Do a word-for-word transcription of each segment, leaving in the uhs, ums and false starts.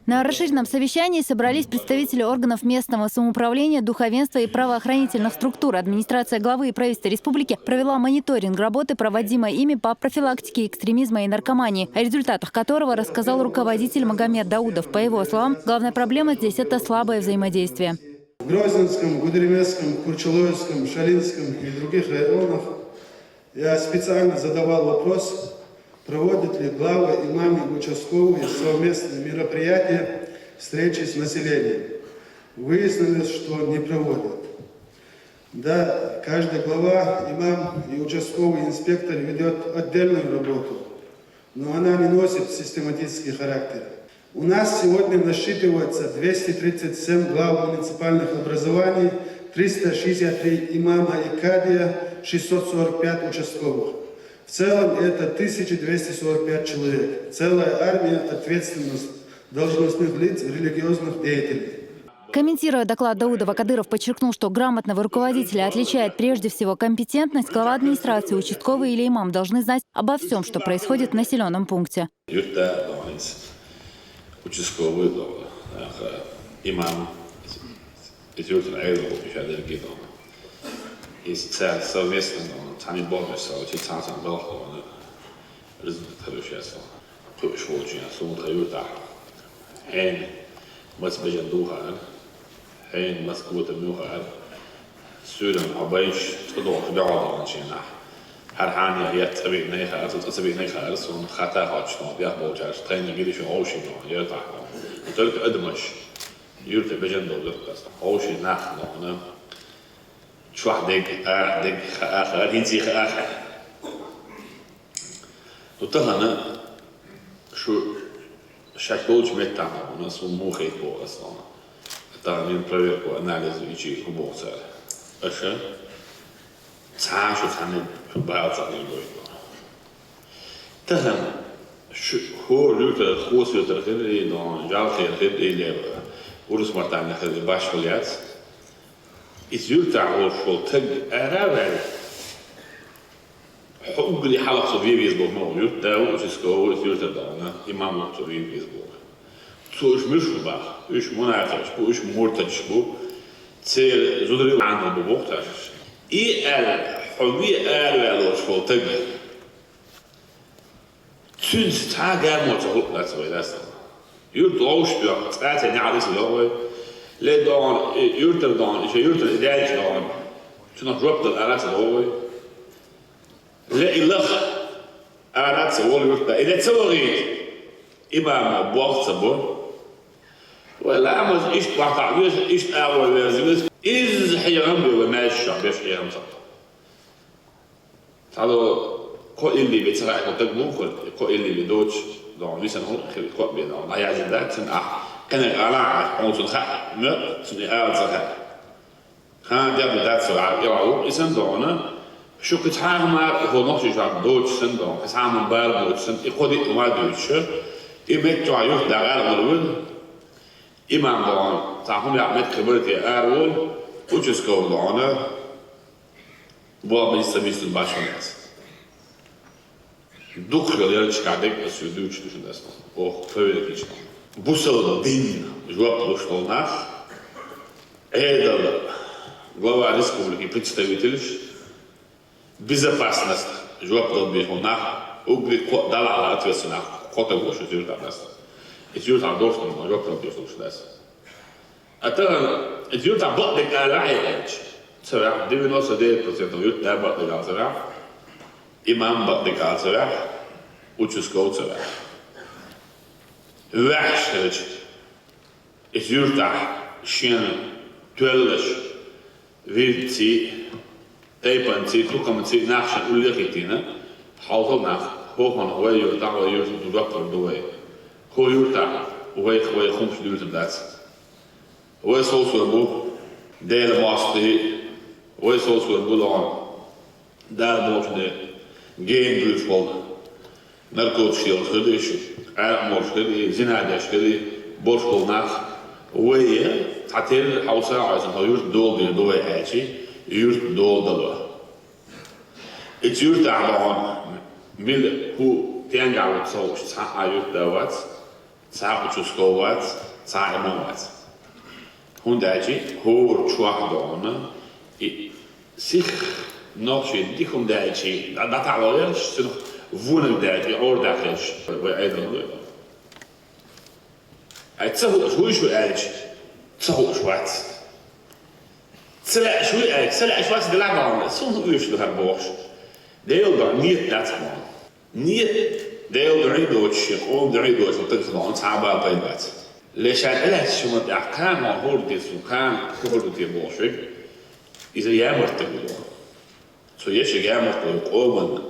На расширенном совещании собрались представители органов местного самоуправления, духовенства и правоохранительных структур. Администрация главы и правительства республики провела мониторинг работы, проводимой ими по профилактике экстремизма и наркомании, о результатах которого рассказал руководитель Магомед Даудов. По его словам, главная проблема здесь — это слабое взаимодействие. В Грозненском, Гудерименском, Курчалойском, Шалинском и других районах я специально задавал вопрос, проводят ли главы, имамы и участковые совместные мероприятия, встречи с населением. Выяснилось, что не проводят. Да, каждый глава, имам и участковый инспектор ведет отдельную работу, но она не носит систематический характер. У нас сегодня насчитывается двести тридцать семь глав муниципальных образований, триста шестьдесят три имама и кадия, шестьсот сорок пять участковых. В целом это тысяча двести сорок пять человек. Целая армия ответственных должностных лиц, религиозных деятелей. Комментируя доклад Даудова, Кадыров подчеркнул, что грамотного руководителя отличает прежде всего компетентность. Глава администрации, участковый или имам должны знать обо всем, что происходит в населенном пункте. Юрта, участковый, имам, юртан айру шадерги. И совместно, цани бомбы, салочи цан-цан балхона, результат хороший. Куш волчи, сумут хаюта. Эн, мас бежан духар, эн, мас кута мухар. Сюрем, а баиш, что долго бегал, он чина. Хар хани, я цаби не хар, тут цаби не хар, сон хата хачно, я болчаш, тайна гириш, оуши, но, я так. Только адмаш. Юрта бежан долго, оуши нах, но, чуах дег, а, дег, ха, ха, хинци, ха, ха. Ну, тахана, шу, шак болч меттана, у нас он мухает по основном. Тахана проверку, анализ, ичи, хубоцар. Аша, цашу цаны баал цаны гойно. Тахана, шу, хо, люта, хос, люта, хири, но, жал, хири, хири, лева. Урус мартан, хири, баш, хулиац. Из юрта, хо, шо, таг, ара, вали. Хьугли хьалахъ со вевез бо мо юрт, да, участковый юрт да, имам лохъ со вевез бо. Цо уж муш бах, уж мунафикъ бу, уж муртад бу, цер зудрил ана бу бохташ. И ал, хьуви ал валош фо таг. Цунц ца гармо ца хулла ца вайлас. Юрт лош бях, цаца няхалис ловой. Ле дон, юртер дон, ише юртер идалич дон. Цунах жоп дал арас ловой. Ле илах арат са вол юрта. Иле ца вогит. Имам бохца бу. Вала маз ишт вахта виз, ишт ава виз, виз. Из хиям бу, ва маз ша, беш хиям са. Тало ко илли би цара ко так бу, ко, ко илли би доч, дон, висан хо, хи, ко би дон. Ма язи да, цин а. Кана ала, он цун ха, мё, цун а ца ха. Хан дяду дацу а, я у, исан дона. Шу кицхамар, хо нохши шак доч сан дон. Кицхамар бар доч сан, и коди ума доч. И мет чуа юх дагар вурвун. Имам дон, тахум я мет кыбырти арвун. Участковый дона. Бу абы сабистун башмец. Дух хилер чкадек, а сюдуч душин дас. Ох, проверить лично. Бусал дин, жуап луштолнах. Эдал, глава республики, представитель, безопасность, жуап дал бихунах, угли ко, дала ответственных, кота гушу тюртанас. И тюртан доштан, жуап дал бихунах. А то, юрта бакъдик ала хьеч. Царах, девяносто девять процентов юрта бакъдик ала царах. Имам бакъдик ала царах. Участковый царах. Вахш хьеч. Из юрта шен, туэллаш, вирци, тайпанци, тукамци, нахшан уллехитина. Халтал нах, хохон, вай юрта, вай юрта, дурак, дувай. Хо юрта, вай, вай хумш дюртан дац. Вай соусур бу, Дела мости, вай соусур бу лон. Дала болчуне, ген дюрш бол. Наркотик шиел хили, арак морш хили, зина деш хили, борш бол нах. Вай, хатер хауса айсан, хо юрт дол дир, дувай айчи, юрт дол дала. Ит юрт ахбагон, мил ху тенга вот соуш, ца а юрт давац. Цхьа участковый вац, цхьа имам вац. ХӀунда аьлча хӀора чохь догӀна, и сих нохчий дика хӀума даьлчи, дӀа-, дӀатаӀало яьлча, цунах вониг даьлчи, и Ӏора даьккхича, вай Ӏедал ма вай. Ай ца хууш вуй шу аьлча, ца хууш вац. Ца лаьаш вуй аьлча, ца лаьаш вац, делахь догӀна, суна хӀун оьшуш ду хӀара бохуш. Делан догӀна, нийят дац хьуна. Нийят Делан дуьхьа доцуш, шен къоман дуьхьа доцуш, тагах догӀна цхьа а бала пайда бац. Ле ша тӀелаьцначу хӀуманна тӀехь кхана хӀора деза, кхана хӀун хир ду те бохуш верг, иза ямарта таг ву догӀна. Цо ешшаг ямарта ву къоманна.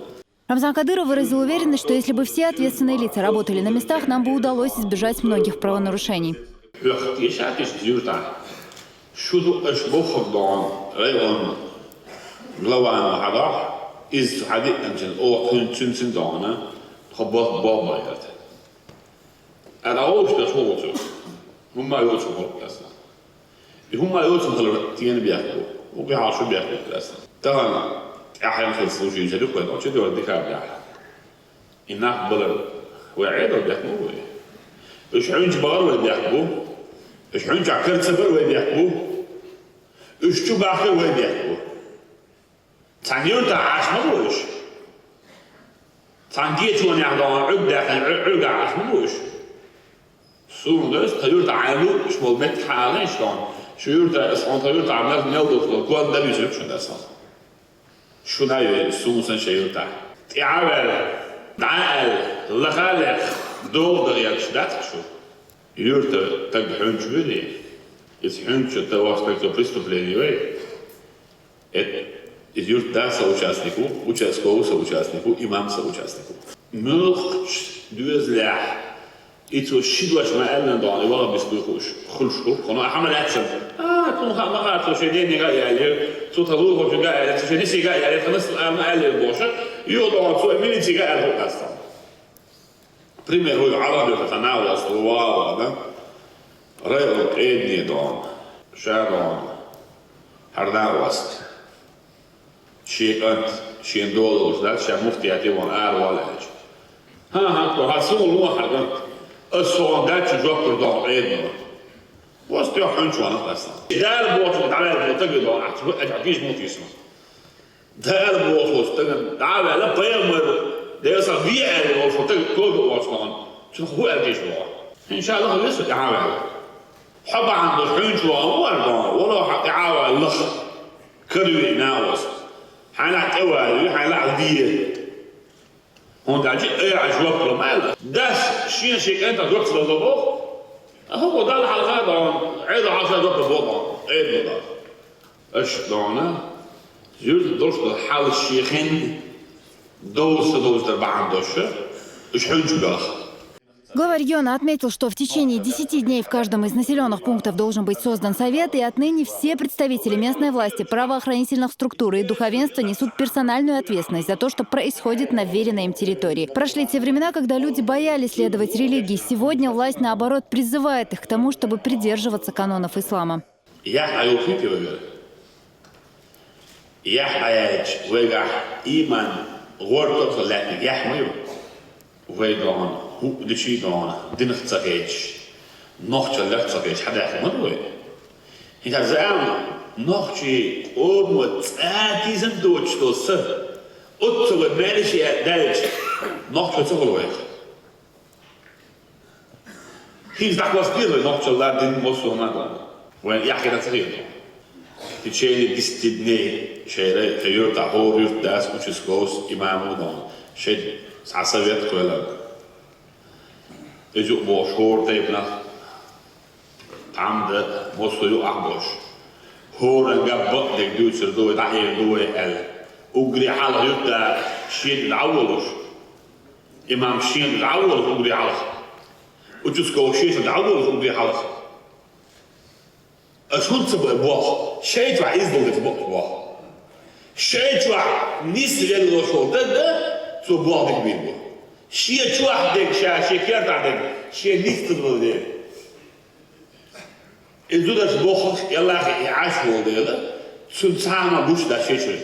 Рамзан Кадыров выразил уверенность, что если бы все ответственные лица работали на местах, нам бы удалось избежать многих правонарушений. Хьоьх теша тиша юьртахь. Шу ду аша бохург догӀна, районан главано хьадохьу, иза цу хьадиъанчун оха цуьнан, цуьнан, цуьнан догӀна, тхо бо-, боху ма ярта. Ада гӀовш даш хӀун ву цу? ХӀумма йоцу хӀума тасна. И хӀумма йоцу хала тена бехк бу. ХӀун бехьа шу бехк бу тасна. Тахана тӀаьхьенна хила служийча дукха вайн, четвёртого декабря. И нах балар вай Ӏедал бехк ма бу вай. Уьш хьуьнчу бахар вай бехк бу. Уьш хьуьнчохь кара ца бар вай бехк бу. Уьш чу бахар вай бехк бу. Цхьана юьртахь Ӏаш ма бу уьш. Цхьана гечонехь догӀна Ӏуьрг даьккхина Ӏу-, Ӏуьргахь Ӏаш ма бу уьш. Суна дойс тхан юьртахь Ӏайна луъуш болу меттиг хьаалийша догӀна. Шу юьртахь аса хьуна тхан юьртахь мел, мел долуш долу кон дан висира шу даса. Шуна а йойла, суна сан шайн юьртахь. ТӀаьхьа а ваьлла, дӀа а аьлла, лаха а лаьхна, дола дан гӀерташ дац шу. Юьртара таг хьуьнчу вирий? Иза хьуьнчу тан вац таг цо преступление вай? Эт, иза юьртда соучастник ву, участковый соучастник ву, имам соучастник ву. Муьлххачу доьзалехь и цо ши дош ма аьллина догӀна, и ваха бистуй хууш, хуьлуш хӀума, хьан ма лаьцна. А, цунна хаа ма хаьа, цо шен денега а яьллера, цо тхан лулахочуьнга а яьллера, цо шен нисега а яьллера, тхан ас-, а, ма аьллера бохуша, юха догӀна цо милицига а аьлла хӀума дац тхуна. Пример, вуй Ӏалам юха тхан нахваст ву вагӀа вахана, район къедане догӀна, ша догӀна, хьара нахваст. Шен кӀант, шен долалуш дац, ша муфтият тӀе вахана ара вала аьлча. ХӀан-хӀа, тхо хьан суна ло хьан кӀант? Ас согӀан даьчча жоп лур догӀу Ӏедало. Васт тӀехь хьуьнчу ванах аса. Дала бохучу дӀаваьлла тагир догӀу ахча, хӀу аьлча хьан тийша муха тийсина? Дала бохучу стагана дӀа а ваьлла, пайхамар, Делан са ве аьлла волчу стага тоба оцу догӀу. Цунах хӀу аьлла тийша вогӀу? Иншаллах, веса тӀаьхьа ваьлла. Хьо бахьана долуш хьуьнчу вогӀу вара догӀу, вало хьан тӀаьхьа ваьлла лаха. Караве нахваст. Хьайна тӀе валаве, хьайна лаьа де. ХӀунда аьлча айхьа жоп ло ма аьлла. Дас шен шен кӀентах жоп ца ло боху. А хӀокхо Далла хьалха а догӀу, Ӏедал хьалха жоп ло боху, Ӏедало догӀу. Аша догӀна, юьртахь долуш долу хьал шен хенна довза ца довза дар бахьана долуш, уьш хьуьнчу баха. Глава региона отметил, что в течение десяти дней в каждом из населённых пунктов должен быть создан совет, и отныне все представители местной власти, правоохранительных структур и духовенства несут персональную ответственность за то, что происходит на вверенной им территории. Прошли те времена, когда люди боялись следовать религии. Сегодня власть, наоборот, призывает их к тому, чтобы придерживаться канонов ислама. Яхь Ӏайохийти вайгара? Яхь Ӏаяьлча, вайгахь ийман гӀортор а лаьттиг яхь ма ю. Вай догӀна, хӀуъа дичий догӀна, динах ца хеташ, нохчаллех ца хеташ, хьадаьхна ма ду вай. ХӀинца заьӀамна нохчий къомо цӀа тийзан доцуш долу са, оццу вай маьллаш а даьлча, нохчо ца хуьлу вайх. ХӀинца дӀакхоссадера вай нохчалла дин массо а хӀума а догӀу. Вайн эхь хила ца хета. В течение десяти дней шайра тхан юьртахь хӀора юьртдас, участковс, имам а догӀу. Шайн цхьа совет кхоьллина. Иза юкъа бохуш хӀора тайпанах, тхьамда, массо а юкъахь болуш. ХӀоранга бакъдерг дуьйцур ду вай, дӀаэр ду вай аьлла. Уггаре хьалха юьртда шен дӀа а волуш. Имам шен дӀа а волуш уггаре хьалха. Участковый шен дӀа а волуш уггаре хьалха. Ас хӀунда ца бой боху? Шайн чохь иза долу дерг боху боху. Шайн чохь нисвелла волуш волу дага, цо боху дерг бийр бу. Шен чохь дерг, ша шен кертахь дерг, шен нисдала волу дерг. И зударш бохурш, яллахь и Ӏаш волу дела, цуьнан цхьа а ма гуш дац шен чуьра.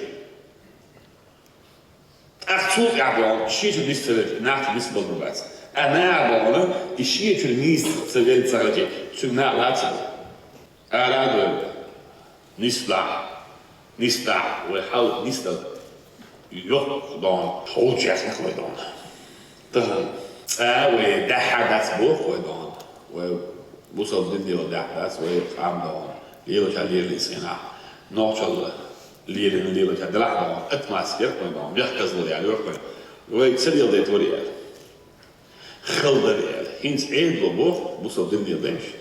Ах цул тӀаьхьа бохьан, шийчуьра нийса ца велча, нахчуьра нийса болур бац. А наха бохьан, и шийчуьра нийса ца велла ца хилча, цуьнга наха лаца бу. Ара а дойла. Нийса дахь. Нийса дахь. Вай хьал нийса дала. Йоккха дон, толчаьхнах вай дон. Тахан. Цкъа вай даьхьа дац боху вай дон. Вай бусалба дин лела даьхьа дац, вай къам дон. Лелача лелийса хинахь. Нохчалла лелина лелача делахь дон. Атмосфера вай дон. Мехказло яьлла йохкой. Вай ца леладайтаре яьлла. Хала дара яьлла. ХӀинца Ӏедало боху, бусалба дин леладайша.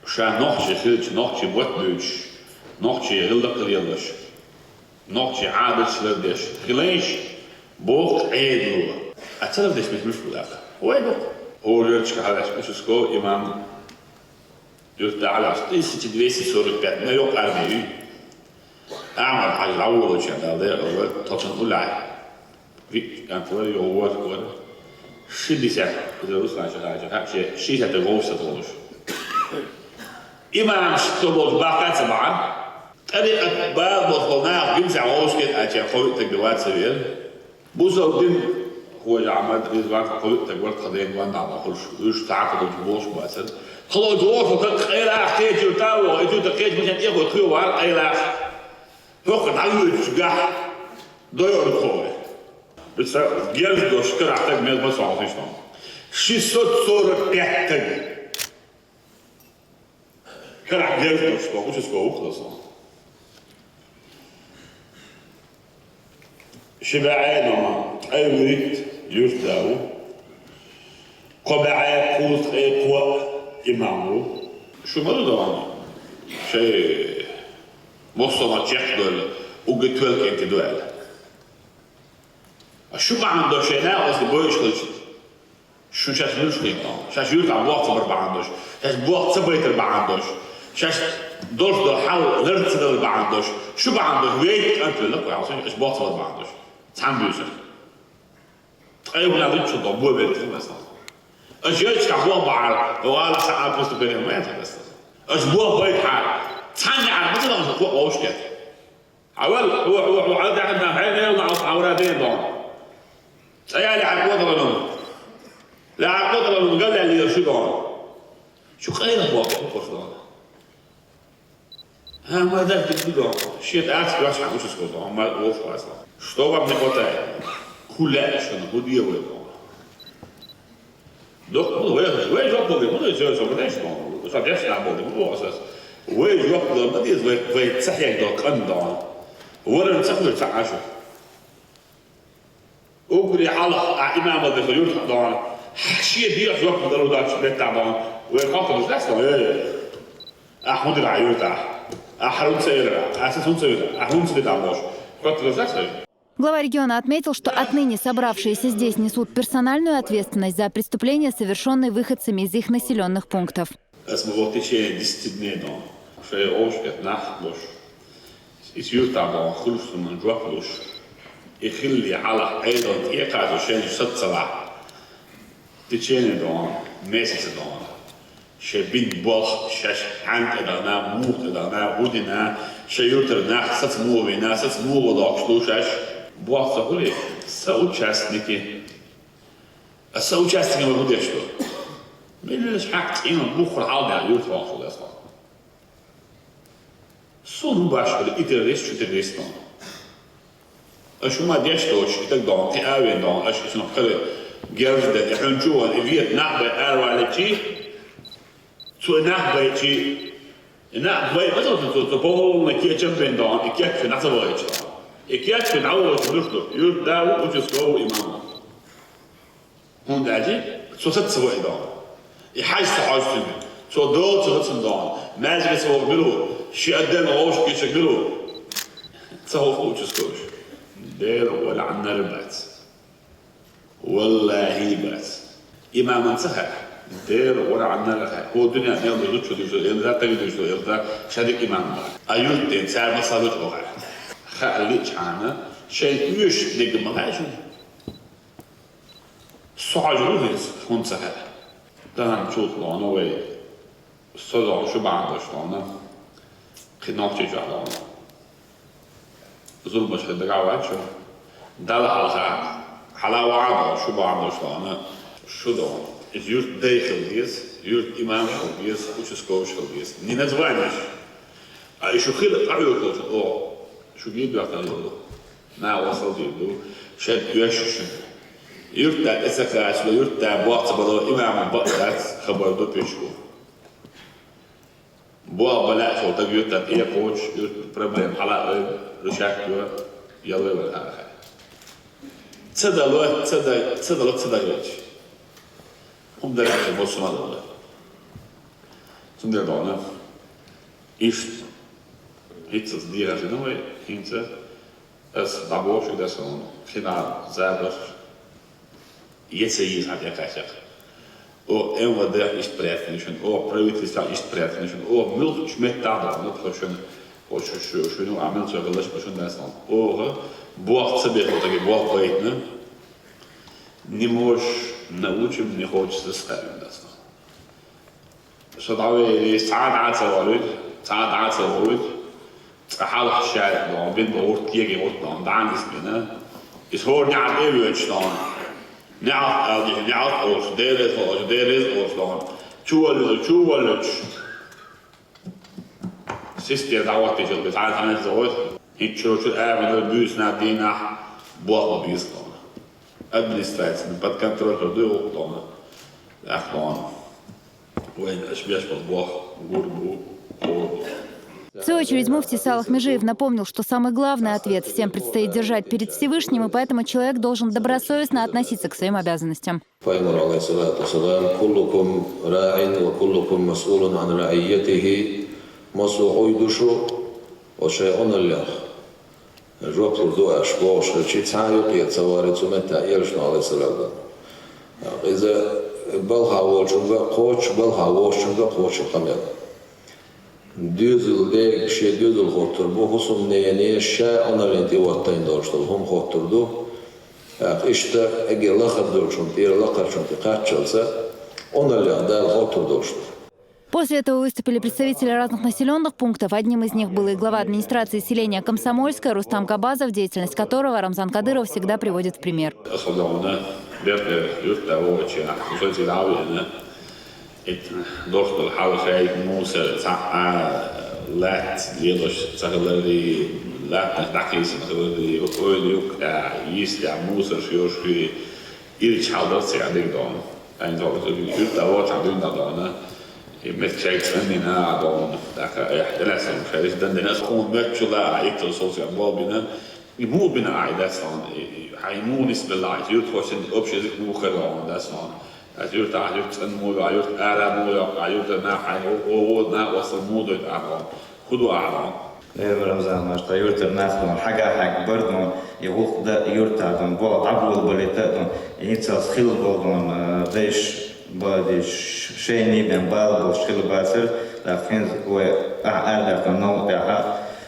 Ша нохчи хилча, нохчи бот буьйцуш, нохчи гӀиллакх лелош, нохчи Ӏадаташ лардеш хилайша, боху Ӏедало. А ца лардеш мет муьлш бу аьлла? Вай бу. Олерчка хьалаш участковый имам юьртда хьалаш, тысяча двести сорок пять, ма йоккха арми ю. Ахьмад-Хьажа дӀаволуча Дала декъала вар, тхо цунна уллехь. Виъ кӀант вара, юха ворхӀ вара. Ши десяток, иза Руслан ша хаьттича, хьаьа, ши, ши десяток вовшах волуш. Имамаш со болчу баккха а ца бахьана, тӀарикъат бала болчу нах гинца вовшахкхетта аьлча, кхо виъ стаг бен вац ца веара. Бусалба дин, хӀора Ахьмад, Ризван, кхо виъ стаг вара тхан ден ван нах бохуш, уьш цхьаьна долчу болуш бацара. Кхало доху стаг къайлах кхечуьра тавогӀу, и туьта кхечу мичахь тӀехула тхоьва вара къайлах. ХӀокху дӀавоьдучу гахь дойур тхо вай. Представь, герз долуш карахь стаг мел бан сохьа хиш дан. Шестьсот сорок пять стаг. Карахь герз долуш дан, участковый ву-кх сан. Ши бӀе Ӏедал, ткъе вуьрхӀитта юьртда ву. Кхо бӀе кхузткъе кхоъ имам ву. Шу ма ду дан, шайн массо а чекхдойла, угги тоьлла кӀентий ду аьлла. Шу бахьана долуш шайн накъостий бойуш хилча, шу шаьш муьлш хилла дан? Шаьш юьртахь болх ца бар бахьана долуш, шаьш болх ца байтар бахьана долуш, шаьш долуш долу хьал лар ца далар бахьана долуш, шу бахьана долуш вейта кӀант велла, кхо хьалсуьйна, аша болх ца бар бахьана долуш. Цхьаьна буьйсур. Ткъе хӀуна диччул догӀу бо берг хилла сан. Аша ячкахь болх бахьара, вала сан а преступление ма яц сан. Аша болх байтахьара, цхьаьннехьара ма ца лаьа шу кхо а вовшахкхетта. Хьавал, хьо, хьо, хьо, хьо, даьхна, хьайна, хьайна, хьо, хьо, хьо, хьо, ден дон. Цхьа яли хьан кхоталанун. Ла хьан кхоталанун, гал яли шу дон. Шу къайла боху, шу кхош дон. Ха, ма дар дик дон. Шен тӀац дош хьан участковый дон, ма вовш вацла. Что вам не хватает? Ху лаьа шуна, ху де вай дон. Доккха вай, вай жоп бу, ма деза, со ма деш дон. Со деш нах бу, ма боху ас. Вай жоп бу, ма деза, вай, вай ца хьег дон, кӀан дон. Варан ца хуьр ца Ӏашу. Уггаре хьалха а имамал дерг юьртахь дон, шен дегӀа жоп далур доцуш беттахь дон, вай кхоттамаш дац дон, эй, ахь хӀун дира ахь юьртахь? Ахь хӀара хӀунда ца вира? Ахь сенца хӀунда ца вира? Ахь хӀунда ца дитахь бохуш? Кхоттамаш дац вай? Глава региона отметил, что отныне собравшиеся здесь несут персональную ответственность за преступления, совершённые выходцами из их населённых пунктов. Ас ма вахтиче десяти дней дон, шайн вовшахкхетта нах а луш, иза юьртахь дон хуьлуш цунна жоп луш, и хилли хьалха Ӏедал тӀекхача шайна сацалахь, течение дон, месяца дон, шайн бин болх, шаьш хьанна тӀедахана, муха тӀедахана, хӀун дина, шайн юьртара нах саца муха вина, саца муха доккхуш ду шаьш, боху ца хуьлий, соучастники. Аса участникам хӀун деш ду? Миллионаш хьаькъ цӀийнан буххур хьал даьлла юрт вахчул дас вахт. Суна хӀун баш хуьлу и террорист, шу террорист ван? Аша хӀума деш доцуш, и таг догӀун, кхин а вен догӀун, аша и цунах кхара герз дан, и хьуьнчу ван, и вета нах бай араваличи, цо и нах байчи, и нах бай, ма цо, цо, цо полна кечам бен догӀун, и кеччу нах ца вагӀичи догӀун. И кеччу дӀавогӀучу душ ду, юрт да ву, участковый имам ву. ХӀунда аьлча цо саца ца ваийтина. И хьаьжа ца хьожу цуьнга. Цо дола ца до цунна догӀун. Маьждиге ца вогӀу мила ву? Ши отдельно вовшахкхетча мила ву? Ца ховшу участковыш. Дера вара Ӏаннара бац. Валлахьи бац. Имаман ца хаьа. Дера вара Ӏаннара хаьа. ХӀо дуьнен мел ду зудчо дуьйцу, элира тага дуьйцу, элира шадик имам бара. А юрт ден цара масала чӀогӀа. Хаалличхьана, шайн оьшуш дегга ма хаьа шуна. Со хьожур ву хӀинца, хӀунда ца хаьа? Тахана чулх лону вай, со догӀу шу бахьана дош лону, кхин нохчий чохь лону. Зуламаш хила дагахь вац шу. Далла хьалха, хьала ваӀа а ду, шу бахьана долуш дохана, шу дохана. Иза юрт дай хила деза, юрт имам хила деза, участковый хила деза. Не названиеш. А и шу хила къахьоьгуш оха, шу гийбехтан йолу. Наха осал дийр ду, шед оьшу шуна. Юртда тӀе ца кхачало, юртда бохца бало, имаман бакъ дац, хабар ду пишку. Боху бала а шо дагайоьттан тӀе кхочуш, юьртан проблема хьала а ойла, решать йо, ялой вара хьарахь. Ца дало, ца да-, ца дало, ца дагайоьттуш. ХӀума дара аьлла, бо сама дало. Цундела дона. Иштта. ХӀинца дехар хина вай, хӀинца. Ас дӀабохуш ду аса хьуна, хина забарш, еца йийза хьан тӀекхаччалц. Оха М В Д-х иштта прятанаш шуна, оха правительствах иштта прятанаш шуна, оха муьлххачу меттехь дохана тхо шуна, оха шу, шу, шуна а муьлхха хилалаш бу шуна аса хьуна. Оха боху ца беху тӀе боху байтина, не можешь научим, не хочется ставим аса хьуна. Со дӀавелира, цхьа а дӀа а ца валуьйту, цхьа а дӀа а ца валуьйту, цкъа хьалха ша доху, бина боху гӀурт, кегий гӀурт доху, дӀа а нисбина. Иза хӀора неӀалт тӀе а воьдуш доху. НеӀалт аьлла, неӀалт олуш, Дела реза олуш, Дела реза олуш доху. Чу валлуьйту, чу валлуьйтуш. Система дӀахӀоттийчалла, цхьа а хӀинца валуьйту. ХӀинца чу-чу а ма дара, буьйсанна дийнахь боху ма бийса доху. Администрацияна под контроль хир ду и гӀуллакх доху. Ахь доху. Вайн аша беш болу бох гур бу, хӀора бу. В свою очередь, муфтий Салах Межиев напомнил, что самый главный ответ всем предстоит держать перед Всевышним, и поэтому человек должен добросовестно относиться к своим обязанностям. Пайхамар, алейхиссалату вассалам: «Куллукум раин ва куллукум масъулун ан раиятихи». Массо а Ӏуьйду шу, оцу шайн Ӏуналлех. Жоп лур ду аша бохуш хилча, цхьа а юкъера ца вари цу меттехь элчано, алейхиссалам. Иза балха волчунга кхочуш, балха вохучунга кхочуш къамел. Доьзал дега шен доьзал хоттур бу, хӀусамнене ша Ӏуналлин тӀе хӀоттайна долуш долу хӀума хоттур ду. ТӀаккха иштта эггара лахара долчунна тӀера лакхарчунна тӀе кхаччалца Ӏуналлех Дала хоттур долуш ду. После этого выступили представители разных населённых пунктов. Одним из них был и глава администрации селения Комсомольское Рустам Габазов, деятельность которого Рамзан Кадыров всегда приводит в пример. Аса дохана, беркъе юьртда вогӀучу, ахь шайца дӀа а веана, итт дохтал хьалхайг мусар цхьа а лаьтта лелош ца хилари, латтанаш дӀакхийсина хилари, ойла юккъехь, йистехь мусарш йолуш хир, ирча хьал дар цигахь дерг дохана. Айна тохуш юьртда вогӀучохь дуьйна дохана. И меттиг шайга цӀанйина а дохана. ТӀаккха, э, тӀелаьцна шайга дан дина. Хьуна моьтту чула а иттал сов цигахь болх бина. И муха бина ахь и дац хьуна? И, и, хьайн муха нисбелла ахь? Юьртахошцан общий язык муха хир дохана дац хьуна? Аса юьртахь, юьрта цӀан муха йо, юьрта ара муха йо, юьртара нах хьайн, о, о, о, накъостал муха дойту ахь хьуна? ХӀун ду ахь дохана? Э, Рамзан-мастар, юьртара нах дохана, хьага-хьага бар дохана, и гӀуллакх дан юьртахь дохана, боху дӀаболабалийта а дохана, и хӀинццалц хилла болу дохана, дайша бадеш, шайний бен бала болуш хилла бацара, тӀаккха хӀинца вай ахьа арадаьккхина новкъа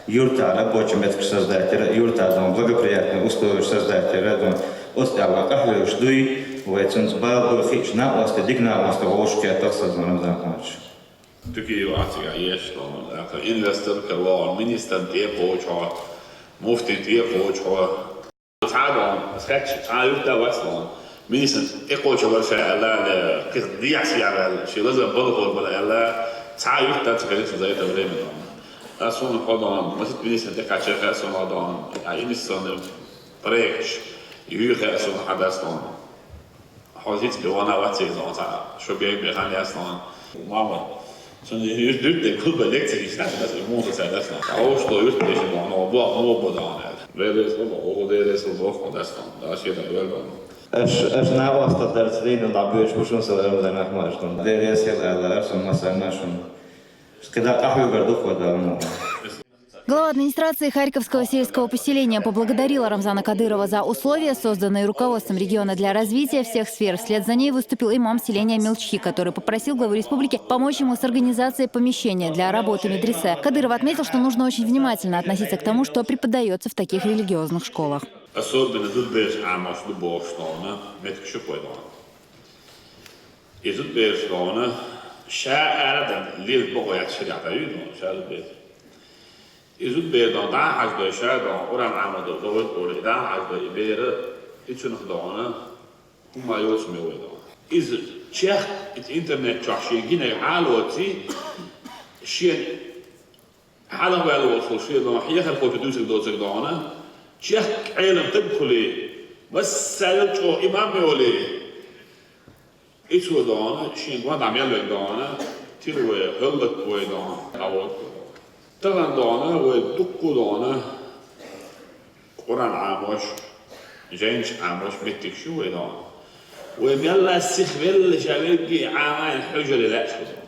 тӀехь, юьртахь рабочий меттигаш создать яра, юьртахь дохана благоприятные условия создать яра дохана, оцу тӀехь вай къахьоьгуш дуй, вай цуьнца бала бой хиъча накъостий, дика накъостий вовшахкхетта аса дохана, Рамзан-мастар. Туькиев ахь цигахь еш дохана, тӀаккха инвестор кара вогӀу, министрна тӀе а кхочу хьо, муфтийна тӀе а кхочу хьо. Цхьа а дохана, аса хаьттича, цхьа а юьртда вац дохана. Министрна тӀе кхочуш вара ша аьлла, кхин дехьа-сехьа ваьлла, шен лазар балхор бара аьлла, цхьа а юьртда ца хилира за это время дохана. Аса хьуна хьо дохана, масийтта министрна тӀе кхаччалц хаьа суна хьо дохана, а инвестиционный проекташ, юьйхи хаьа суна хьан дац дохана. Хьо хӀинца бен ван а вац иза, цхьа шо бен бен хан яц хьуна. Мама, цунна юьрт, юьртде гулбан лекци гича дац, дац, муха ца дац хьуна. Хьо уьш до юьрт дешна хьуна, боху, муха бу хьуна аьлла. Вай реза хуьлда, оха Дела реза хуьлда, боху дац хьуна. Дац, шен дан вер бан. Аш, аш накъостал дарца дийна дӀабоьдуш бу шуна со Рамзан-мастар, аш хьуна. Дела реза хуьлда аьлла, аш хьуна массарна а шуна. КхидӀа къахьоьгур ду хьо Дала муха. Глава администрации Харьковского сельского поселения поблагодарила Рамзана Кадырова за условия, созданные руководством региона для развития всех сфер. Вслед за ней выступил имам селения Мелчхи, который попросил главу республики помочь ему с организацией помещения для работы медресе. Кадыров отметил, что нужно очень внимательно относиться к тому, что преподаётся в таких религиозных школах. Особенно зудбеш амаш ду бохуш дохана, меттиг шу кхой дохана. И зудбеш дохана, ша ара дан лел боху яц шариатехь ю дохана, ша зудбеш. И зудбер дон дӀа а хьаждой, ша дон, Къуръан Ӏамадо, довет оле, дӀа а хьаждой, и бера, и цунах дона, хӀума йоцу ме вай дон. Иза чехка, иза интернет чохь шен гинарг Ӏалоций, шен хьалаваьлла волу шен дон, хьехархочу дуьйцург доцург дона, чехка Ӏелам таг хули, массарел чӀогӀа имам йолий. И цо дона, шен гонахь мел верг дона, тила вай, хӀаллаквой дона, дӀавоьду. Тахана дона, вай дуккха дона, Къуръан Ӏамош, жайнаш Ӏамош меттигаш ю вай дона. Вай мелла сиха велла ша верриге Ӏамайн хьуьжаре лаьаш ву дона.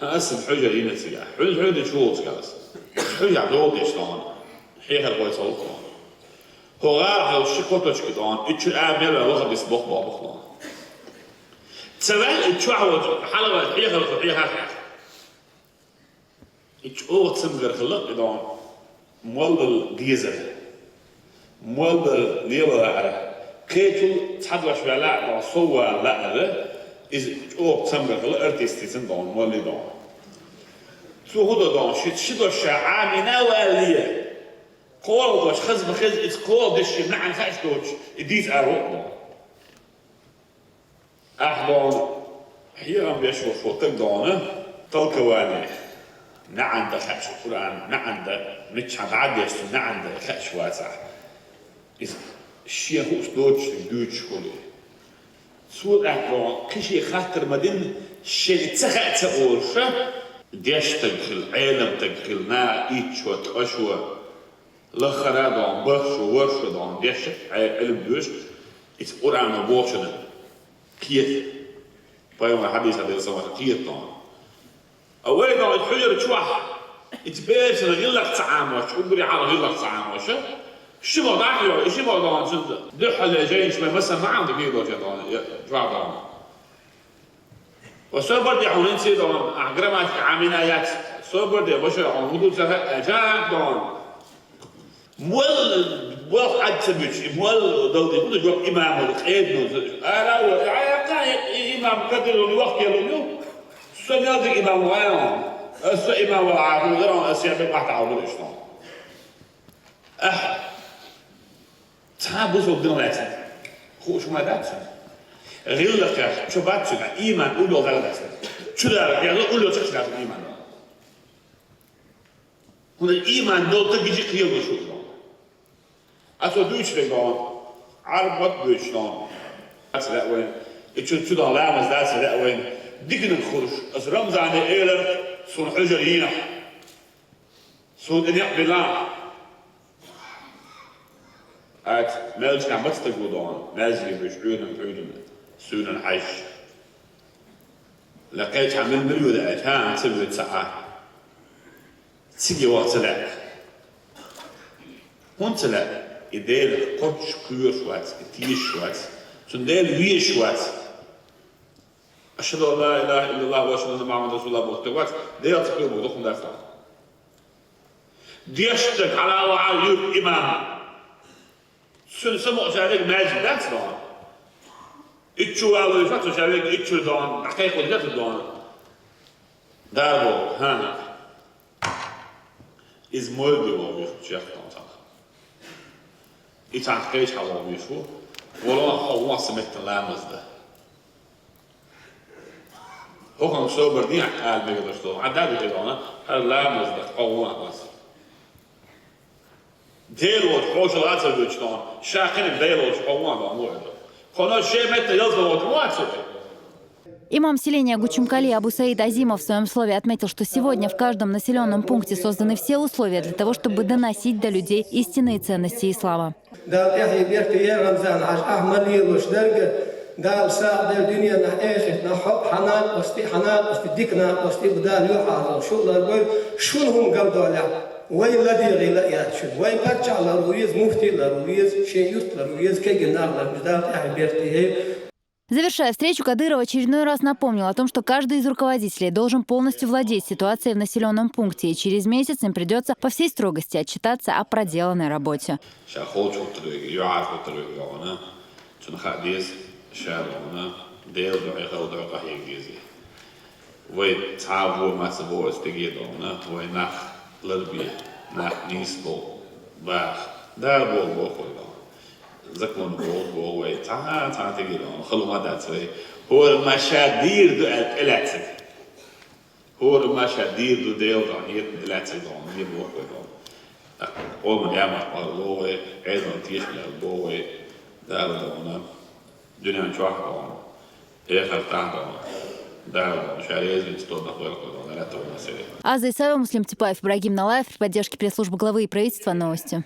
ХӀан, аса хьуьжар йина цигахь. Хьуьжар, хьуьжар чу волчу аса. Хьуьжар догӀу деш дона. Хьехар гӀой ца ву дона. ХӀо гӀала хьо ши кхочушка дона. И чу а мел ваха бис боху боху дона. Ца ваьлла и чохь волчу хьалаваьлла хьехар хьехар хьехар. И чӀогӀа цамгар хилла и дона. Моллал дезар. Моллал лела лаара. Кхечул цхьа дош ваьлла а дона, сов вала лаара. Иза чӀогӀа цамгар хилла артистицан дона, молли дона. Цо хӀун до дона, ши, ши дош ша Ӏамийна валле. КхоалгӀа дош хаза ма хеза, иза кхоалгӀа деш шен наӀан хаьаш доцуш, и дийца ара ву дона. Ахь дона, хьехам беш волу стаг дона, толкование, наӀан дан хаьаш, Къуръан наӀан дан, миччахьа дӀа а деш цу наӀан дан хаьаш вацахь, иза шен хууш доцуш дуьйцуш хуьлу. Цо тӀаккха дона, кхин шен хаттар ма дина, шен ца хаьа ца олуша, деш стаг хила, Ӏелам стаг хила, наха итт шо, ткъа шо, лахара а дона, барх шо, ворхӀ шо дона, деш а, Ӏе-, Ӏилма доьшу, иза Къуръано бохучунна кхета. Пайхамар хьадисехь дерг ца ваьлла кхета дона. А вай дона, иза хьуьжар чохь, иза берашна гӀиллакх ца Ӏамош, уггаре хьалха гӀиллакх ца Ӏамош, ши мо дӀа а хьоьху, и ши мо дона, цуьнца дуьххьал жайнаш вай масанна ма Ӏамда кхета долчу дона, я, чохь дона. Ва собар де хьуна, хӀинца дона, ахь грамматика Ӏамийна яц. Собар де, ваша, хьуна хӀун ду ца хаьа, жа дона. Мол, бох Ӏад ца буьтуш, и мол дал де, хӀун ду жоп имамал, къеда ду. Ара ву, а, а, и имам Кадыров вахкелун ю? Со мел дика имам ву, а? Аса имам вала Ӏа хӀун дара, аса я бен бахьта хьалдур иштта. Ахь! Цхьа бусалба дина лаьцна хууш хӀума дац цуьнан. ГӀиллакхех чу бац цуьнан, иман улло гӀала дац. Чу дара, я улло чекх дац иман. ХӀунда иман долу стаг гича кхело шу. А цо дуьйцуш дерг дона, Ӏарбот дуьйцуш дона. Дац лаьа вайн. И чу, чу дона ламаз дац лаьа вайн. Диканиг хуьлуш, аса Рамзане элар, суна хьуьжар йийнахь. Суна тӀе некъ била. Ат, мелча маца стаг ву дона, маьждиге вуьш, Ӏуьйранна, Ӏуьйранна, суьйранна хьаьжча. Лекхеча мил-мил вуьйла аьлча, хӀа, ца вуьйцу ца Ӏа. Цига ваха ца лаьа. ХӀунда ца лаьа? И Дела кхоччуш кхоьруш вац, и тешаш вац. Цунна Дела везаш вац. Ашхаду ан ла илаха иллаллах ва ашхаду анна Мухаммадан расулуллах бохург вац, Дела ца кхоьру бохург дац тахана. Дешна стаг хьала а вахьа юьртан имам. Цуьнан самукъа ша верг маьждиг дац дона. Итт чу валуьйш вац ша верг, итт чу дона, дӀакхайкхо дац дона. Дарбо, хӀа. Иза мойл де вогӀуш ву чехка цхьаьна. И цхьаьна кхечахьа вогӀуш ву. Вала хьо вон сан меттан ламаз дан. ХӀокхунна собар дехьа ала мегар долуш долу. Ӏа дагахь дона, хӀара ламаз дан хьо вон аса. Дела волчу хьошалгӀа а ца воьдуш дона, ша кхиниг Дела волчу хьо вон а дона, вон а дона. Кхуьнан шен меттан ялта вогӀу вон а ца вогӀу. Имам селения Гучумкали Абу Саид Азимов в своём слове отметил, что сегодня в каждом населённом пункте созданы все условия для того, чтобы доносить до людей истинные ценности ислама. Дала тӀаьхье беркате Рамзан-хьаьжа, ахь ма лелош дерг, Дала сагӀа делла дуьненахь, эхартахь хьо а, хьан накъостий, хьан накъостий, дика накъостий бу Дала юьхьӀаьржо шу а ларбойла, шуна хӀума гал долехь, вай ладегӀийла а яц шуна. Вайн паччахь ларван веза, муфти ларван веза, шен юрт ларван веза, кегий нах ларван веза, Дала тӀаьхье беркате. Завершая встречу, Кадыров очередной раз напомнил о том, что каждый из руководителей должен полностью владеть ситуацией в населённом пункте, и через месяц им придётся по всей строгости отчитаться о проделанной работе. Ша холчу хӀуттург, юьхьара хӀуттург вогӀана, цунна хаа деза, ша вогӀана, Делан дуьхьа, халкъан дуьхьа къахьега деза. Вай цхьа а вон маца боху стиге догӀана, вай нах ларбе. Нах нийслу бах. Дала боху, боху вай дона. Закон боху, боху вай. Цхьа, цхьа тиги дона. Халума дац вай. ХӀора ма ша дийр ду аьлла тӀелаьциг. ХӀора ма ша дийр ду Дела дона, хӀетан тӀелаьциг дона, не боху вай дона. Къоман ямарт мар ло вай, Ӏедалан тешалел бо вай. Дала дона. Дуьнен чохь дона. Эхартахь дона. Дала дона. Ша реза винца дона, хӀора дона. Лаьтта вона сире. Аза Исаева, Муслим Типаев, Ибрагим Налаев при поддержке пресс-службы главы и правительства. Новости.